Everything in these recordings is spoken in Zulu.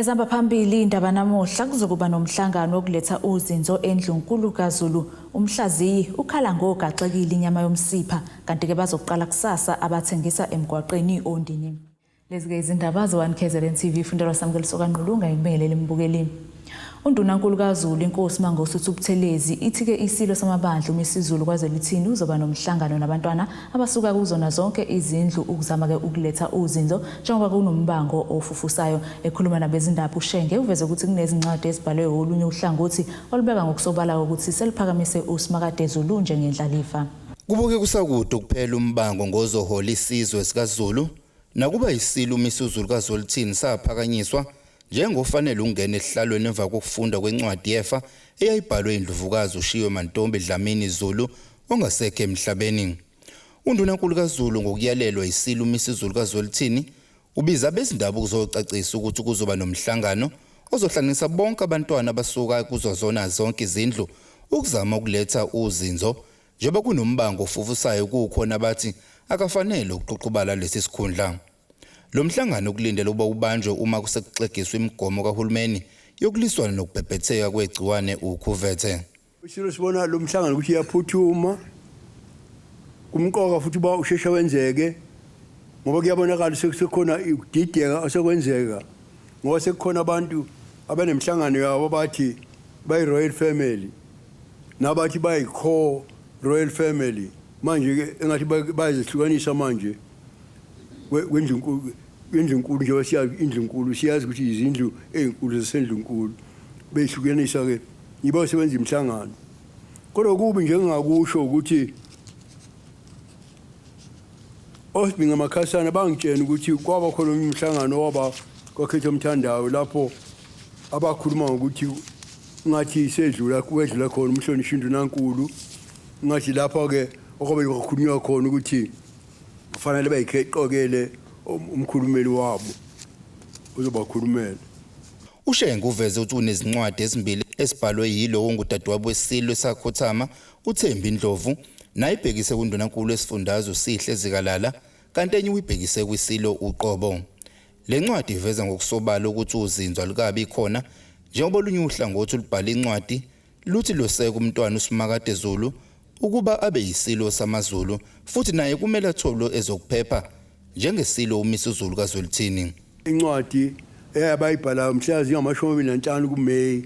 Ezihamba phambili indaba namuhla kuzokuba nomhlangano wokuletha uzinzo eNdlunkulu kaZulu. Umhlaziyi ukhala ngogaxekile inyama yomsipha kanti-ke bazoqala kusasa abathengisa emgwaqeni oNdini. Lezi-ke izindaba ze-1 KZN TV fundelwa Samukeliso kaNgqulunga ngikubingelele mbukeli. UNdunankulu kaZulu iNkosi Mangosuthu Buthelezi ithi-ke isilo samabandla uMisizulu KwaZwelithini uzoba nomhlangano nabantwana abasuka kuzona zonke izindlu ukuzama-ke ukuletha uzinzo njengoba kunombango ofufusayo. Ekhuluma nabezindaba uShenge uveze ukuthi kunezincwadi ezibhalwe olunye uhlangothi olubeka ngokusobala ukuthi seluphakamise uSimakade Zulu njengendlalifa. Kubuke kusakude ukuphela umbango ngozohola isizwe sikaZulu nakuba isilo uMisuzulu kaZwelithini saphakanyiswa njengofanele ukungena esihlalweni emva kokufundwa kwencwadi yefa eyayibhalwe iNdlovukazi uShiwe Mantombi Dlamini Zulu ongasekho emhlabeni. UNdunankulu kaZulu ngokuyalelwa iSilo uMisuzulu kaZwelithini ubiza abezindaba ukuzocacisa ukuthi kuzoba nomhlangano ozohlanganisa bonke abantwana abasuka kuzo zona zonke izindlu ukuzama ukuletha uzinzo njengoba kunombango ofufusayo kukhona abathi akafanele ukuququbala lesi sikhundla. Lo mhlangano kulindele ukuba ubanjwe uma kusekuxegiswa imigomo kahulumeni yokuliswana nokubhebhetheka kwegciwane ukhuvethe. Isilo sibona lo mhlangano ukuthi iyaphuthuma, kumqoka futhi uba usheshe wenzeke ngoba kuyabonakala sekukhona ukudideka osekwenzeka ngoba sekukhona abantu abanemihlangano yabo abathi bayi-royal family nabathi bayi-core royal family. Manje-ke engathi bayazehlukanisa manje kwendlunkulu indlunkulu njengoba siyazi indlunkulu siyazi ukuthi izindlu ezinkulu zasendlunkulu behlukanisa-ke yibo sebenza imihlangano. Kodwa kubi nje engingakusho ukuthi osibhinga amakhasana bangitshena ukuthi kwaba khona omunye umhlangano owaba kwakhetha umthandayo lapho abakhuluma ngokuthi ngathi sedlula kwedlula khona umhlonishwa indunankulu, ngathi lapho-ke okwabe kwakhulunywa khona ukuthi kufanele bayikheqokele umkhulumeli wabo ozobakhulumela. UShenge uveze ukuthi unezincwadi ezimbili esibhalwe yilowo ongudadewabo weSilo esakhothama uThembi Ndlovu nayibhekise kuNdunankulu wesifundazwe uSihle Zikalala kanti enye uyibhekise kwiSilo uqobo. Le ncwadi iveza ngokusobala ukuthi uzinzo alukabi khona njengoba olunye uhlangothi olubhala incwadi luthi lweseka uMntwana uSimakade Zulu ukuba abe yiSilo samaZulu futhi naye kumele athole ezokuphepha njengeSilo uMisuzulu kaZwelithini. Incwadi eyabayibhalayo mhla zingama-25 kuMeyi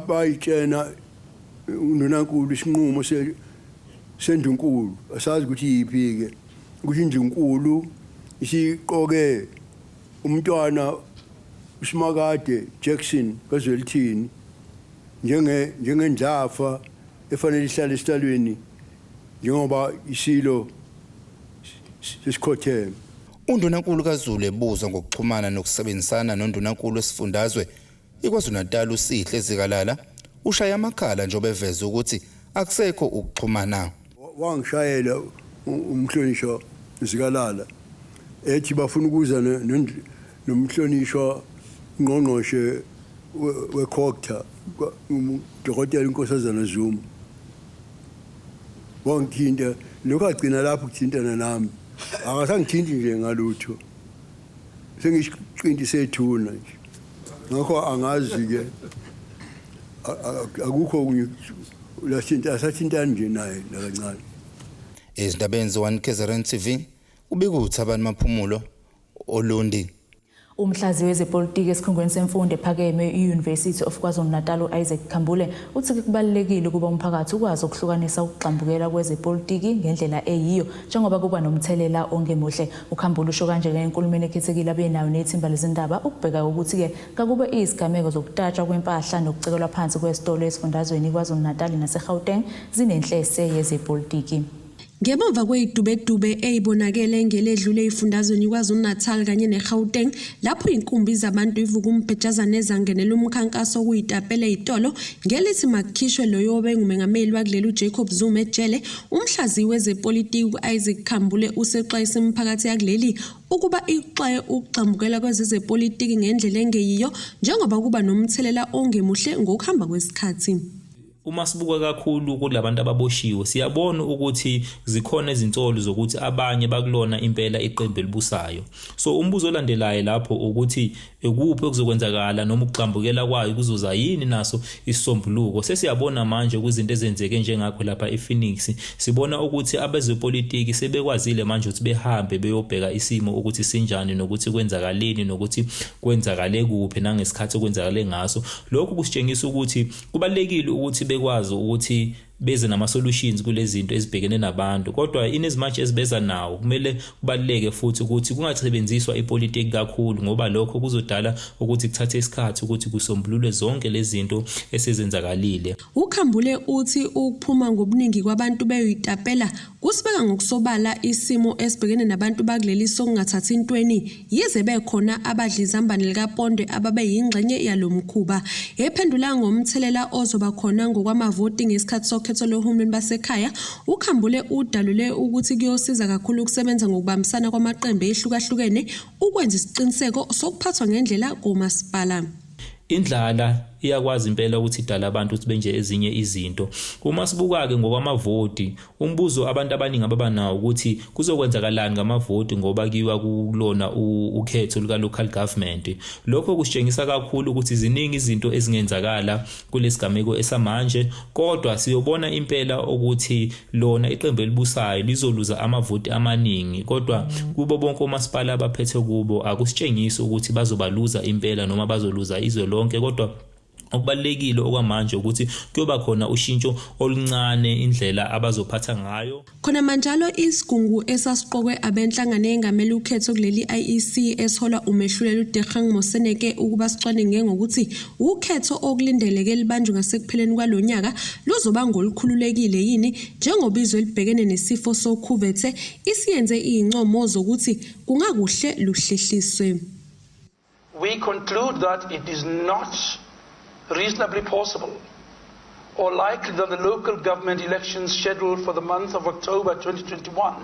bayitshena uNdunankulu isinqumo sendlunkulu, asazi ukuthi yiphi-ke, ukuthi indlunkulu isiqoke umntwana uSimakade Jackson kaZwelithini njenge njengendlafa efanele ihlale esihlalweni njengoba isilo sesikhotheme. UNdunankulu kaZulu ebuzwa ngokuxhumana nokusebenzisana noNdunankulu wesifundazwe iKwaZulu-Natal uSihle Zikalala ushaye amakhala njengoba eveze ukuthi akusekho ukuxhumana. Wangishayela umhlonishwa Zikalala ethi bafuna ukuza nomhlonishwa ngqongqoshe weCogta uDokotela uNkosazana Zuma. Wangithinta lokho agcina lapho ukuthintana nami, akasangithinti nje ngalutho, sengisiqinti sethuna nje. Ngakho angazi-ke, akukho okunye asathintani nje naye nakancane. Ezindabeni ze-1 KZN TV ubika uThabani Maphumulo Olundi. Umhlaziyi wezepolitiki esikhungweni semfundo ephakeme i-University of KwaZulu-Natal u-Isaac Khambule uthi kubalulekile ukuba umphakathi ukwazi ukuhlukanisa ukugxambukela kwezepolitiki ngendlela eyiyo njengoba kuba nomthelela ongemuhle. UKhambule usho kanje enkulumeni ekhethekile abenayo nethimba lezindaba ukubheka ukuthi-ke kakube izigameko zokutatshwa kwempahla nokucekelwa phansi kwezitolo esifundazweni iKwaZulu-Natal naseGauteng zinenhlese yezepolitiki. Ngemuva kweyidubedube eyibonakele ngeledlule eyifundazweni iKwaZulu-Natal kanye neGauteng lapho inkumbi zabantu ivuka umbhejazane ezangenela umkhankaso wokuyitapela eyitolo ngelithi makukhishwe loyo obengumengameli wakuleli uJacob Zuma ejele, umhlaziyi wezepolitiki u-Isaac Khambule usexwayise imiphakathi yakuleli ukuba ixwaye ukugxambukela kwezezepolitiki ngendlela engeyiyo njengoba kuba nomthelela ongemuhle ngokuhamba kwesikhathi. Uma sibuka kakhulu kulabantu ababoshiwe siyabona ukuthi zikhona izinsolo zokuthi abanye bakulona impela iqembu elibusayo. So umbuzo olandelayo lapho ukuthi ikuphi okuzokwenzakala noma ukugxambukela kwayo kuzoza yini naso isisombuluko. Sesiyabona manje kwizinto ezenzeke njengakho lapha ePhoenix, sibona ukuthi abezepolitiki sebekwazile manje ukuthi behambe beyobheka isimo ukuthi sinjani nokuthi kwenzakaleni nokuthi kwenzakale kuphi nangesikhathi okwenzakale ngaso. Lokhu kusitshengisa ukuthi kubalulekile ukuthi bekwazi ukuthi beze nama-solutions kulezi zinto ezibhekene nabantu, kodwa in as much as beza nawo kumele kubaluleke futhi ukuthi kungasebenziswa ipolitiki kakhulu, ngoba lokho kuzodala ukuthi kuthathe isikhathi ukuthi kusombululwe zonke lezi zinto esezenzakalile. UKhambule uthi ukuphuma ngobuningi kwabantu beyoyitapela kusibeka ngokusobala isimo esibhekene nabantu bakuleli sokungathathi ntweni yize bekhona abadla izambane likaPondwe ababe yingxenye yalo mkhuba. Ephendula ngomthelela ozoba khona ngokwamavoti ngesikhathi sokhetho lohulumeni basekhaya, uKhambule udalule ukuthi kuyosiza kakhulu ukusebenza ngokubambisana kwamaqembu ehlukahlukene ukwenza isiqiniseko sokuphathwa ngendlela komasipala. Indlala iyakwazi impela ukuthi idale abantu ukuthi benje ezinye izinto. Uma sibuka-ke ngokwamavoti, umbuzo abantu abaningi ababa nawo ukuthi kuzokwenzakalani ngamavoti ngoba kuyiwa kulona ukhetho luka-local government. Lokho kusitshengisa kakhulu ukuthi ziningi izinto ezingenzakala kulesigameko esamanje, kodwa siyobona impela ukuthi lona iqembu elibusayo lizoluza amavoti amaningi, kodwa kubo bonke omasipala abaphethe kubo akusitshengisi ukuthi bazobaluza impela noma bazoluza izwe lonke, kodwa okubalulekile okwamanje ukuthi kuyoba khona ushintsho oluncane indlela abazophatha ngayo. Khonamanjalo isigungu esasiqokwe abenhlangano eyengamele ukhetho kuleli IEC esiholwa uMehluleli uDikgang Moseneke ukuba sicwaninge ngokuthi ukhetho okulindeleke libanjwe ngasekupheleni kwalo nyaka luzoba ngolukhululekile yini njengoba izwe libhekene nesifo sokhuvethe isiyenze izincomo zokuthi kungakuhle luhlehliswe. We conclude that it is not reasonably possible or likely that the local government elections scheduled for the month of October 2021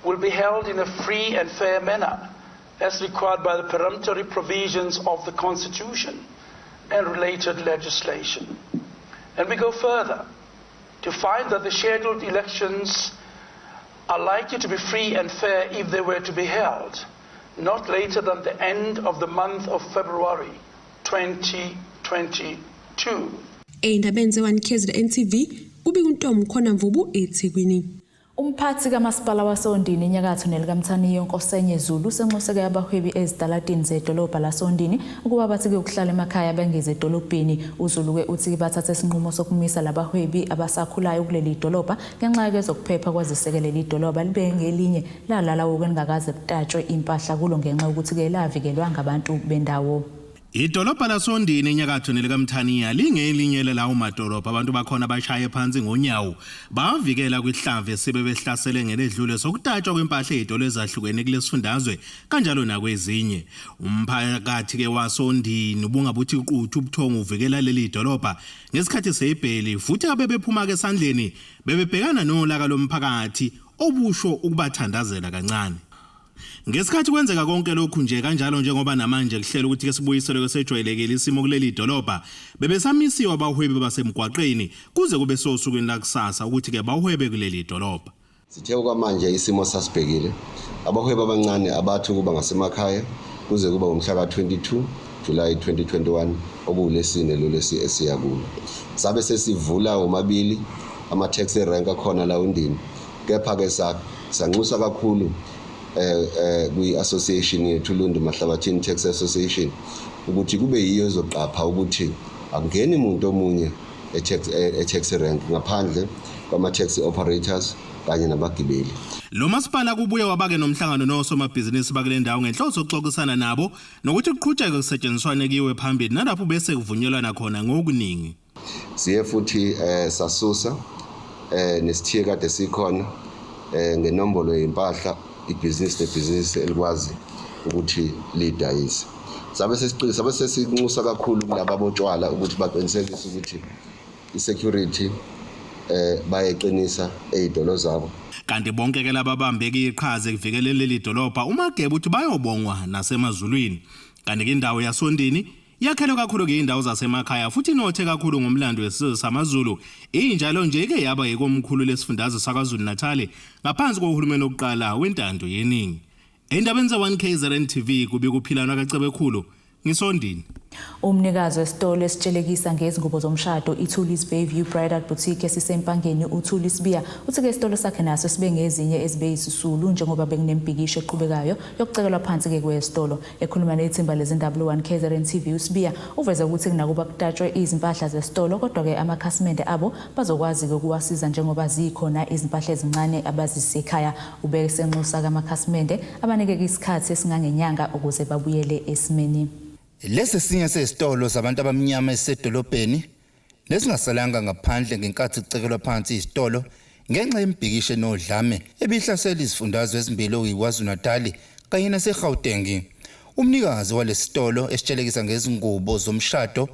will be held in a free and fair manner as required by the peremptory provisions of the Constitution and related legislation. And we go further to find that the scheduled elections are likely to be free and fair if they were to be held not later than the end of the month of February 2022. Ey'ndabeni ze-1 KZN TV, kubika uNtombi Khona Mvubu eThekwini. Umphathi kamasipala wasoNdini enyakatho nelikaMthaniya uNkosenye Zulu usenxuseke abahwebi ezitaladini zedolobha lasoNdini ukuba bathi kuyokuhlala emakhaya bengeze edolobheni. UZulu-ke uthi bathathe isinqumo sokumisa labahwebi abasakhulayo kuleli dolobha ngenxa yezokuphepha kwaziseke leli dolobha libe ngelinye lalalawo kwelingakaze kutatshwe impahla kulo ngenxa yokuthi-ke lavikelwa ngabantu bendawo. Idolobha lasoNdini enyakatho nelikaMthaniya lingelinye lalawo madolobha abantu bakhona bashaye phansi ngonyawo bavikela kwihlamvu esibe behlasele ngeledlule sokutatshwa kwempahla ezitolo ezahlukene kulesifundazwe kanjalo nakwezinye. Umphakathi ke wasoNdini ubungabuthi quthu ubuthongo uvikela leli dolobha ngesikhathi seyibheli futhi abebephuma ke esandleni bebebhekana nolaka lomphakathi obusho ukubathandazela kancane. Ngesikhathi kwenzeka konke lokhu nje kanjalo njengoba namanje kuhlela ukuthi ke sibuyiselwe kwesejwayelekile isimo kuleli dolobha bebesamisiwe abahwebi basemgwaqeni kuze kube sosukwini lakusasa ukuthi ke bawhebe kuleli dolobha. Sithe okwamanje isimo sasibhekile abahwebi abancane abathi ukuba ngasemakhaya kuze kuba umhla ka-22 July 2021 okuwulesine lolesi esiya kulo. Sabe sesivula womabili ama-taxi rank akhona la Ondini kepha-ke sanxusa kakhulu kwi-association yethu Lundi Mahlabathini Taxi Association ukuthi kube yiyo ezoqapha ukuthi akungeni muntu omunye e-taxi rank ngaphandle kwama-taxi operators kanye nabagibeli. Lo masipala kubuye wabake nomhlangano nosomabhizinisi bakule ndawo ngenhloso yokuxoxisana nabo nokuthi kuqhutshekwe kusetshenziswane kuyiwe phambili nalapho bese kuvunyelwana khona ngokuningi. Siye futhi sasusa nesithiye kade sikhona ngenombolo yempahla ibhizinisi nebhizinisi elikwazi ukuthi lidayise. Sabe sesiqinisa sabe sesinxusa kakhulu kulaba botshwala ukuthi baqinisekise ukuthi i-security bayeqinisa ezitolo zabo. Kanti bonke ke laba bambeke iqhaza ekuvikeleni leli dolobha uMageba uthi bayobongwa nasemazulwini. Kanti ke indawo yasoNdini Yakhelwe kakhulu-ke indawo zasemakhaya futhi inothe kakhulu ngomlando wesizwe samaZulu. Injalo nje ike yaba yikomkhulu lesifundazwe saKwaZulu-Natal ngaphansi kohulumeni wokuqala wentando yeningi. Endabeni ze-1KZN TV kubika uPhilana kaCebekhulu ngisondini. Umnikazi wesitolo esitshelekisa ngezingubo zomshado iThulis Bayview Bridal Boutique esiseMpangeni uThuli Sibiya uthi-ke isitolo sakhe naso sibe ngezinye ezibe yisisulu njengoba bekunembhikisho eqhubekayo yokucekelwa phansi-ke kwesitolo. Ekhuluma nethimba lezindaba le-1 KZN TV uSibiya uveze ukuthi kunakuba kutatshwe izimpahla zesitolo kodwa-ke amakhasimende abo bazokwazi-ke ukuwasiza njengoba zikhona izimpahla ezincane abazisekhaya. Ubeke senxusa-ke amakhasimende abanikeke isikhathi esingangenyanga ukuze babuyele esimeni. Lesi esinye sezitolo zabantu abamnyama esisedolobheni nesingasalanga ngaphandle ngenkathi kucekelwa phansi izitolo ngenxa yemibhikisho enodlame ebihlasela izifundazwe ezimbili okuyiKwaZulu-Natal kanye naseGauteng. Umnikazi walesi sitolo esitshelekisa ngezingubo zomshado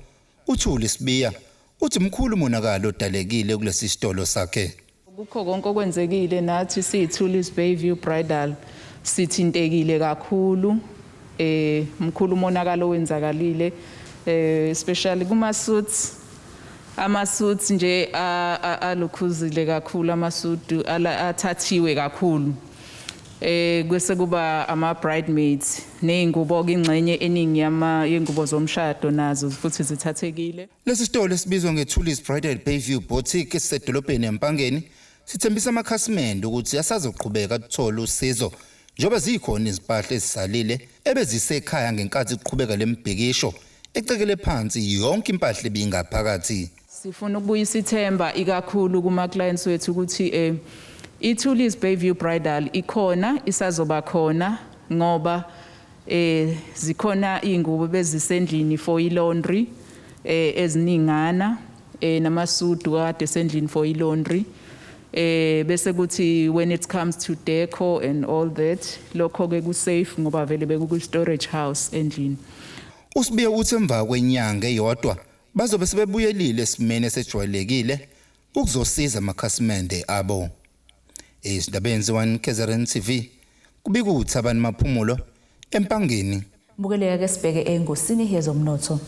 uThuli Sibiya uthi mkhulu umonakalo odalekile kulesi sitolo sakhe. Kukho konke okwenzekile nathi siyi-Thulis Bayview Bridal sithintekile kakhulu, mkhulu umonakalo owenzakalile, especially kuma suits, ama suits nje alukhuzile kakhulu, amasudu athathiwe kakhulu, kwese kuba ama bridesmaids nezingubo, ingxenye eningi yama yengubo zomshado nazo futhi zithathekile. Lesi sitolo esibizwa ngeThulis Bridal Bayview Boutique esisedolobheni eMpangeni sithembisa amakhasimende ukuthi asazoqhubeka athola usizo njengoba zikhona izimpahla ezisalile ebezisekhaya ngenkathi kuqhubeka lemibhikisho ecekele phansi yonke impahla ebingaphakathi. Sifuna ukubuyisa ithemba ikakhulu kuma clients wethu ukuthi iThulis Bayview Bridal ikhona, isazoba khona, ngoba zikhona ingubo bezisendlini for ilaundry eziningana, namasudu kade sendlini for ilaundry, bese kuthi when it comes to decor and all that, lokho ke ku safe ngoba vele beku storage house endlini. Usibiya uthi emva kwenyanga eyodwa bazobe sebebuyelile esimeni esejwayelekile ukuzosiza amakhasimende abo. Ezindabeni ze-1 KZN TV kubika uThabani Maphumulo eMpangeni. Bukeleka ke sibheke engosini yezomnotho.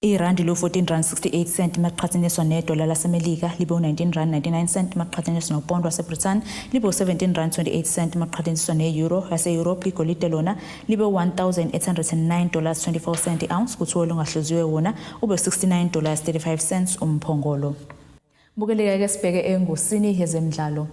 Irandi lo-14 rand 68 cent maqhathaniswa nedola laseMelika, libe u-19 rand 99 cent maqhathaniswa nopondo waseBritain, libe u-17 rand 28 cent maqhathaniswa ne-euro yase-Europe. Igolide lona libe $1809 24 cent i-ounce, kuthiwa olungahluziwe wona ube $69 35 cents umphongolo. Bukeleka ke sibheke engosini yezemidlalo.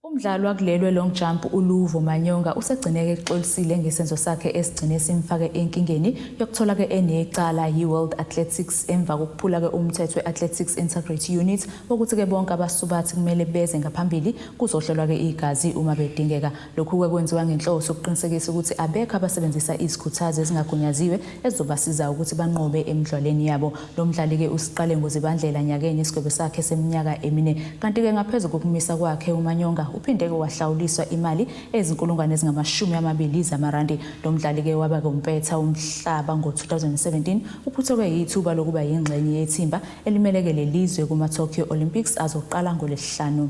Umdlali wakulelwe long jump uLuvo Manyonga usegcineke exolisile ngesenzo sakhe esigcine simfake enkingeni yokuthola ke enecala yi-World Athletics emva kokuphula ke umthetho we-Athletics Integrity Unit wokuthi ke bonke abasubathi kumele beze ngaphambili kuzohlolwa ke igazi uma bedingeka. Lokhu ke kwenziwa ngenhloso yokuqinisekisa ukuthi abekho abasebenzisa izikhuthazo ezingagunyaziwe ezizobasiza ukuthi banqobe emidlalweni yabo. Lo mdlali ke usiqale ngoZibandlela nyakenye isigwebo sakhe seminyaka emine, kanti ke ngaphezu kokumisa kwakhe uManyonga uphinde ke wahlawuliswa imali ezinkulungwane ezingama-20 zamarandi. Lo mdlali ke waba ngumpetha umhlaba ngo-2017, uphuthelwe yithuba lokuba yingxenye yethimba elimeleke lelizwe kuma-Tokyo Olympics azoqala ngoLwesihlanu.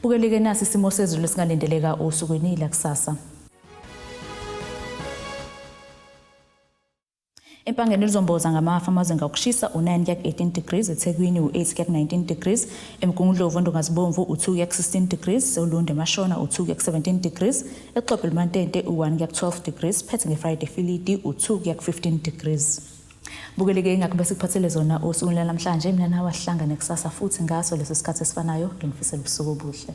Bukelike nasi isimo sezulu esingalindeleka osukwini lakusasa. Empangeni lizomboza ngamafu amazinga okushisa u-9 kuya ku-18 degrees, eThekwini u-8 kuya ku-19 degrees, eMgungundlovu oNdongazibomvu u-2 kuya ku-16 degrees, Olundi eMashona u-2 kuya ku-17 degrees, eXobho Limantente u-1 kuya ku-12 degrees, phethe ngeFriday Filidi u-2 kuya ku-15 degrees. Bukeleke ingakho besikuphathele zona osukwini lwanamhlanje. Mina nawe asihlangane kusasa futhi ngaso leso sikhathi esifanayo. Nginifisela ubusuku obuhle.